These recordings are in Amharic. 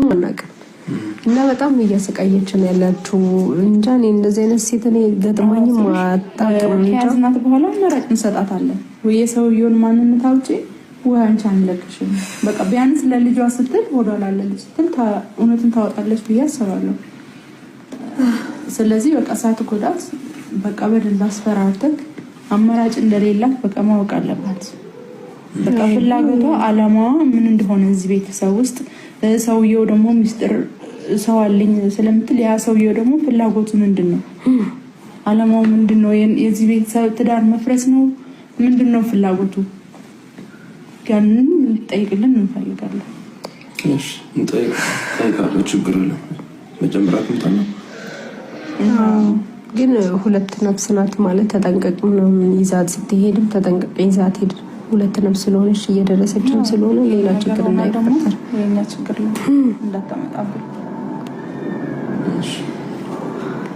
አናውቅም። እና በጣም እያሰቃየችን ያላችሁ እንጃ። እኔ እንደዚህ አይነት ሴት እኔ ገጥሞኝም አታውቅም። ከያዝናት በኋላ አማራጭ እንሰጣታለን ወይ የሰውየውን ማንነት አውጪ ወይ አንቺ አንለቅሽም። በቃ ቢያንስ ለልጇ ስትል ሆዷ ላለ ልጅ ስትል እውነትን ታወጣለች ብዬ አስባለሁ። ስለዚህ በቃ ሳትጎዳት በቃ በደንብ አስፈራርተክ አማራጭ እንደሌላት በቃ ማወቅ አለባት። በቃ ፍላጎቷ አላማዋ ምን እንደሆነ እዚህ ቤተሰብ ውስጥ ሰውየው ደግሞ ሚስጥር ሰው አለኝ ስለምትል ያ ሰውየው ደግሞ ፍላጎቱ ምንድን ነው? አላማው ምንድን ነው? የዚህ ቤተሰብ ትዳር መፍረስ ነው? ምንድን ነው ፍላጎቱ? ያንን እንጠይቅልን እንፈልጋለን። እንጠይቃለን። ችግር የለም። መጀመሪያ ትምጣና ግን ሁለት ነፍስ ናት ማለት ተጠንቀቅ ምናምን ይዛት ስትሄድም ተጠንቀቅ ይዛት ሄድ። ሁለት ነፍስ ስለሆነች እየደረሰችም ስለሆነ ሌላ ችግር እንዳይፈጠር የኛ ችግር እንዳታመጣብን።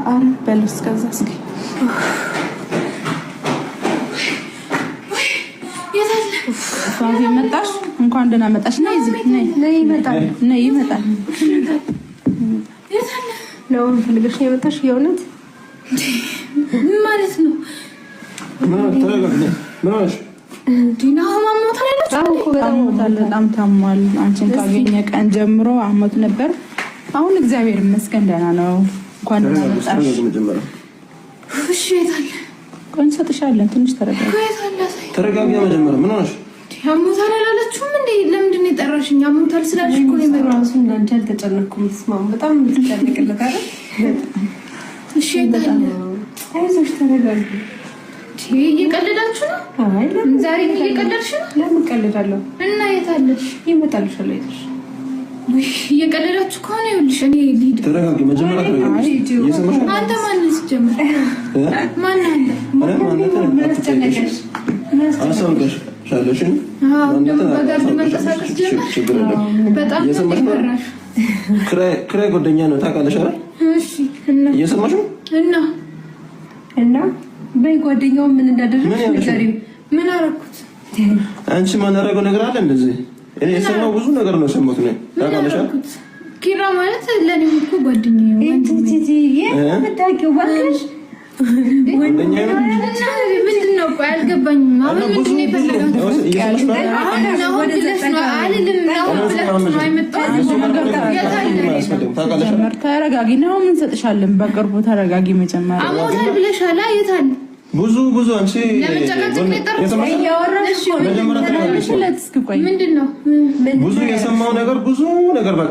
አረ በል እስከዛ እስኪ ፋፊ መጣሽ? እንኳን ደህና መጣሽ። ነይ እዚህ ነይ። ይመጣል ነይ ይመጣል። ነው ፈልገሽ ነው የመጣሽ? የእውነት ምን ማለት ነው? በጣም ታሟል። አንቺን ካገኘ ቀን ጀምሮ አሞት ነበር። አሁን እግዚአብሔር ይመስገን ደህና ነው። እንኳን ደህና መጣሽ። እሺ የት አለ? ቆይ እንሰጥሻለን። ትንሽ ተረጋጊ። ተረጋጊ። መጀመሪያ ምን ሆነሽ? አሞታል አላለችሁም እንዴ? ለምንድን ነው የጠራሽኝ? አሞታል ስላልሽ እኮ ነው የመጣሁት። ራሱ እንዳንቺ አልተጨነቅኩም። ስማም በጣም የምትጨነቅለት አይደል? እሺ የት አለ? አይዞሽ ተረጋጊ። እየቀለዳችሁ ነው? አይ ዛሬ እየቀለድሽ ነው? ለምን ቀልዳለሁ? እና የት አለሽ? ይመጣልሻል። አይዞሽ። እየቀለዳችሁ ከሆነ ይኸውልሽ እኔ ልሂድ። ተረጋጊ። መጀመሪያ ተረጋጊ። አንተ ማነህ ሲጀምር? ማነህ አንተ? ክራይ ጓደኛ ነው ታውቃለሽ አይደል? እየሰማሽ ነው? እና እና በይ ጓደኛው ምን እንዳደረግሽ ንገሪው። ምን አደረኩት? አንቺ ማናደርገው ነገር አለ እንደዚህ? እኔ የሰማው ብዙ ነገር ነው የሰማሁት ነው ታውቃለሽ አይደል? ኪራ ማለት ለእኔም እኮ ጓደኛዬ የምታውቂው እባክሽ ምንድን ነው? ቆይ አልገባኝም። አሁን ምንድን ነው የፈለጋችሁት? አሁን ብለሽ ነው አልልም። አሁን ብላችሁ ነው የመጣሁት። ተረጋጊ ነው እንሰጥሻለን። በቅርቡ ተረጋጊ። መጀመሪያ አሞታል ብለሻል። የት አለ? ብዙ ብዙ አንቺ ምንድን ነው ብዙ የሰማው ነገር ብዙ ነገር በቃ